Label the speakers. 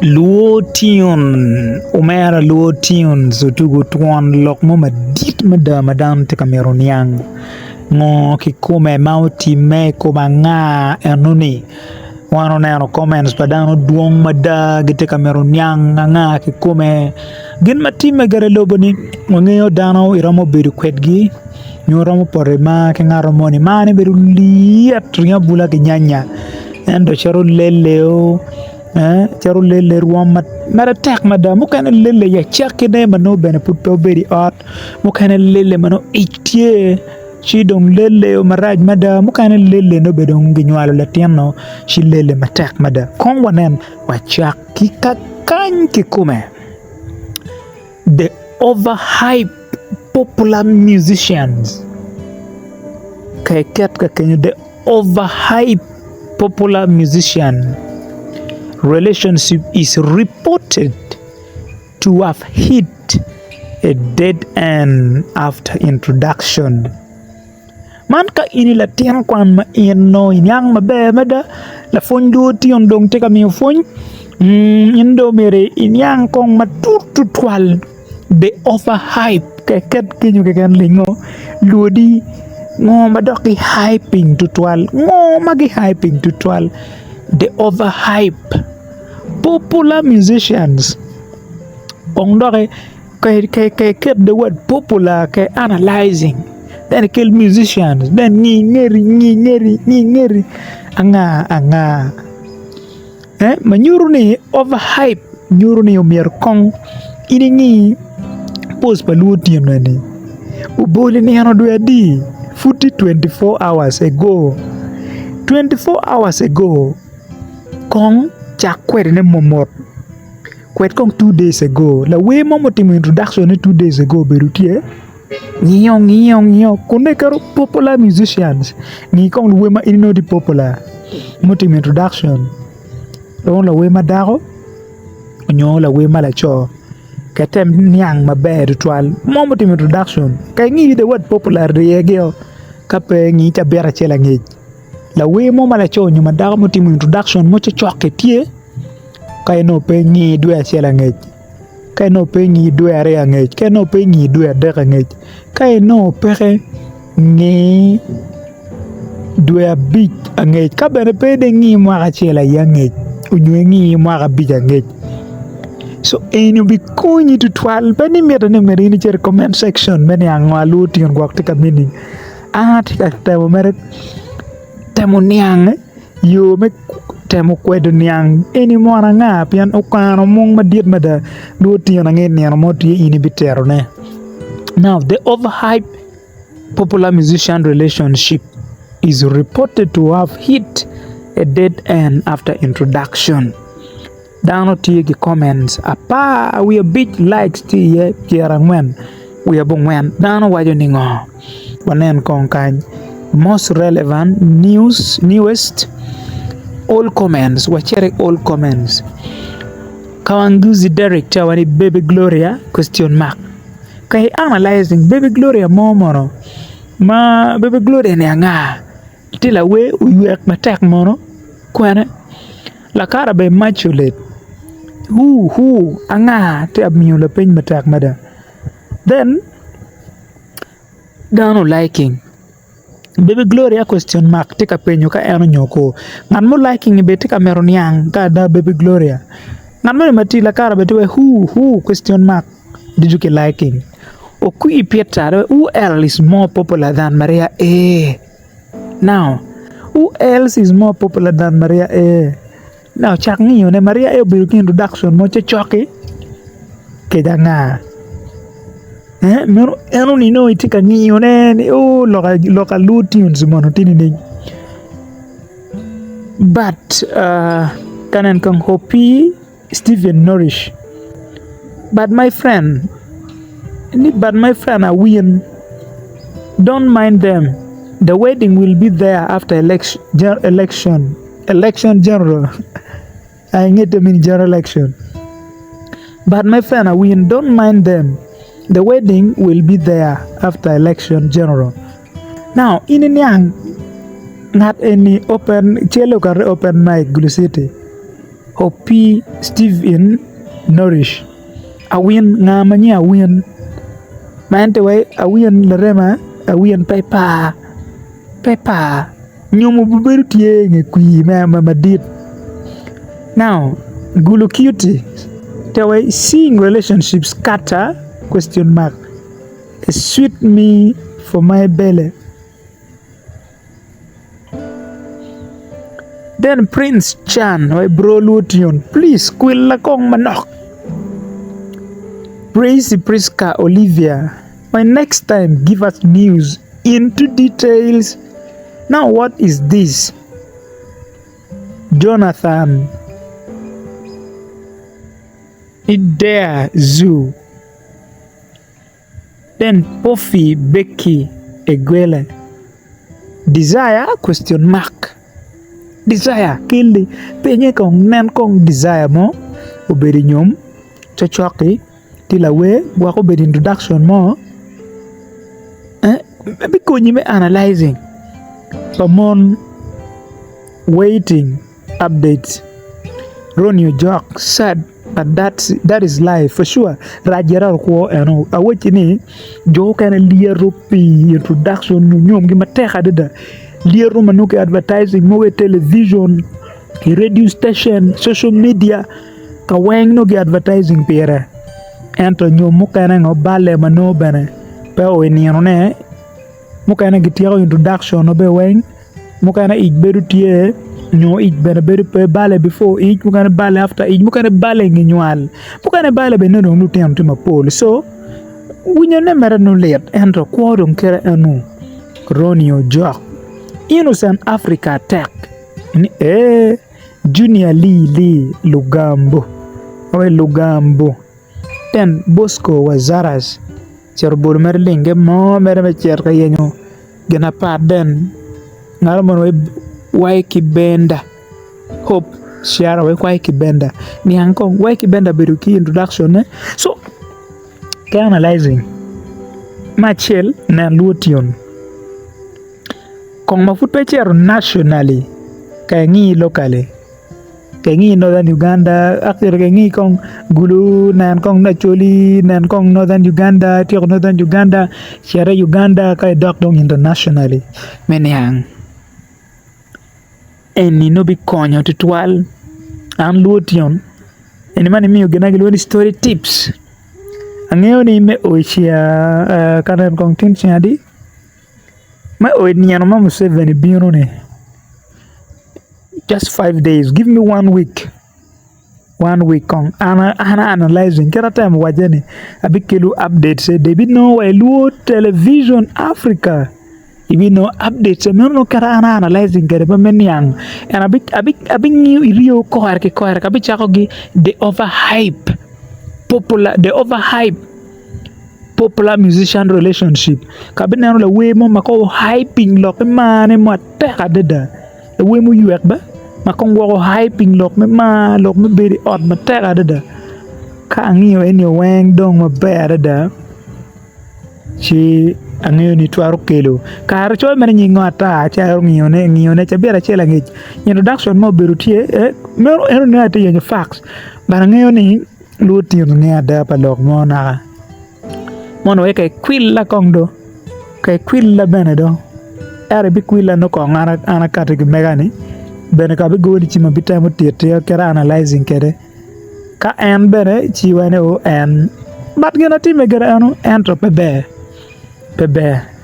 Speaker 1: Luo tune omera luo tunes otugo twon lok mo madit mada ma dano tye ka mito niang ngo kikome ma otimme i kom anga enoni wan oneno comments pa dano dwong mada gitye ka mito niang anga kikome gin ma timme gire i lobo-ni wangeyo dano iromo bedo kwedgi nyo iromo poto i mar ki ngat moni marne bedo lyet ringo abula ki nyanya ento cito leleo cito lele rwom mere tek mada mukene lele i acakkine ma nongo bene pud pe obedo i ot mukene lele ma nongo ic tye ci dong leleo marac mada mukene lele nongo bene dong ginywalo latin-nu ci lele matek mada kong wanen wacak ki kakany kikome. The overhyped popular musicians ka iket ka kenyo the overhyped popular musician relationship is reported to have hit a dead end after introduction. Man ka in i latin kwan ma in nongo iniang maber mada lapwony dong otyeno dong tye ka miyo pwony in dong myero iniang kong matut tutwal the over hype keket kenyo keken lingo lwodi ngo ma dok gi hyping tutwal ngo ma gi hyping tutwal the over hype popular musicians kong doki Ket the word popular ki analyzing then ikel musicians then ngi ngeti ngi ngeti ngi ngeti anga anga ma nyuto ni over hype nyuto ni omyero kong in ingi post pa luo otyeno eni obol i nino dwe adi pud tye 24 hours ago 24 hours ago kong cak kwede ne momot. Kwed kong 2 days ago lawer mo mutimo introduction ne 2 days ago obedo tye ngiyo ngiyo ngiyo kun nongo iketo popular musicians ngi kong luwer ma in inongo tye popular mutimo introduction romo lawer ma dako nyo lawer ma laco ka item niang maber tutwal mo mutimo introduction ka ingi the word popular ryegio ka pe ngi cabit acel angec lawer mo ma laco nyo ma dako mutimo introduction mo cokcok-ki tye. Ka inongo pe ingi dwe acel angec, ka inongo pe ingi dwe aryo angec, ka inongo pe ingi dwe adek angec, ka inongo peke ngi dwe abic angec, ka bene pe dong ingi mwaka acel aye angec nyo ingi mwaka abic angec co eni obikonyi tutwal pe ni mitte ni myero in icit i comment section me niang ngo alur tyen gwok tye ka meaning an atye ka temo mere temo niang. Yo me temo kwedo niang eni mono anga pien okano mung madit mada dong otyeno ange nino mo tye in ibiterone. Now the overhyped popular musician relationship is reported to have hit a dead end after introduction. Dano tye ki comments apar wiye abic likes tye iye pyerangwen wiye abongwen dano waco ni ngo wanen kong kany most relevant news newest all comments wacito i all comments Kawanguzi Derrick tye awaco ni baby Gloria question mark ka i analyzing baby Gloria mo mono ma baby Gloria ni anga tye lawer oywek matek mono kwene. Lakara bene mac olet who who anga tye ka miyo lapeny matek mada then dano liking baby gloria question mark tye ka penyo ka en onyo ko ngat ma oliking bene tye ka mito niang ka ada baby gloria ngat moni ma tye lakara bene tye who who question mark ducu ki liking Okwi Peter who else is more popular than Maria A. Now, who else is more popular than Maria A? Now, cak ngiyo ne Maria A obedo ki introduction mo cokcoki kede anga? Eh, meno eno ni nongo itye ka ngiyo ne ni oh loka loka luo tunes mono tye nining? But uh, kanen kong Hopi Steven Nourish but my friend ni but my friend awin don't mind them the wedding will be there after election election general I ngete mean general election but my friend awin don't mind them the wedding will be there after election general now in iniang ngat eni open cele okate open mic Gulu city. Hopi Steve in Nourish Awin nga ma nyinge Awin ma en tye wai Awin larema Awin pe ipar pe ipar nyomo obibedo tye i nge kwir me madit now Gulu cutie tye wai seeing relationship scatter question mark a sweet me for my belly. Then Prince Chan wa bro luo tune please kwilla kong manok. Praise Prisca Olivia my next time give us news into details now what is this Jonathan Idea Zoo. Then Puffy Becky Egwele Desire question mark Desire kelli penye kong nen kong desire mo obedo i nyom cokcok-ki tye lawer gwok obedo introduction mo bikonyi me analyzing pa mon waiting. Updates Ronnie Ojok sad but that is life for sure rac gire kwo eno awacci ni jo mukene lyeto pi introduction nyo nyomgi matek adada lyeto ma nongo ki advertising mogo i television i radio station social media ka weng nongo ki advertising pire ento nyom mukene ngo balle ma nongo bene pe o i ninone mukene gityeko introduction-o bene weng mukene ic bedo tye nyo ic bene bedo pe bale before ic mukene bale after ic mukene bale inge nywal mukene bale bene nongo dong lutino tye mapol so winyone mere nongo lit ento kwo dong kite eno Ronnie Ojok Innocent Africa tek ni ee Junior Lee Lee Lugambo Lugambo Then Bosco Wazaras ocito obolo mere linge mo mere me cito ka yenyo gin apat then ngat mo wai ki benda Hope Ciara wek wai ki benda niang kong wai ki benda obedo ki introduction ne so ki analyzing me acel nen luo tune kong ma pud pe icito nationally ka ingi locally. Ka ingi Northern Uganda akito ka ingi kong Gulu nen kong Acholi nen kong Northern Uganda ityeko Northern Uganda cit i Uganda ka idok dong internationally me niang eni nongo bikonyo tutwal an luo tyen eni man imiyo gin ma kilwongo ni story tips angeyo ni me o i ka nen kong tin ceng adi me o i nino ma Museveni bino ni. Just 5 days give me one week one week kong an an analyzing kit atemo wacce ni abikelo updates ibinongo wa ilwor television Africa ibinongo updates meno nongo kit an analyzing kwede pe me niang and abingiyo iryo kore ki kore abicako ki the over hype popular the over hype popular musician relationship ka abineno lawer mo ma kong hyping lok me marne matek adada lawer muywek bene ma kong gwoko hyping lok me mar lok me bedo i ot matek adada ka angiyo eni weng dong maber adada ci angeyo ni twero kelo kare coyo mere nying ata ci aero ngiyone ngiyone cabit acel angec introduction mo obedo tye meno en onongo atye ka yenyo facts but angeyo ni Lutino ngeyo ada pa lok mo naka mono wek ekwilla kong do ka ekwilla bene do ento ebikwilla nongo kong an akati ki mega ni bene ka abigoni cim abitemo titi kit analyzing kwede ka en bene ci wene o en but gin atime gire eno ento pe ber pe ber.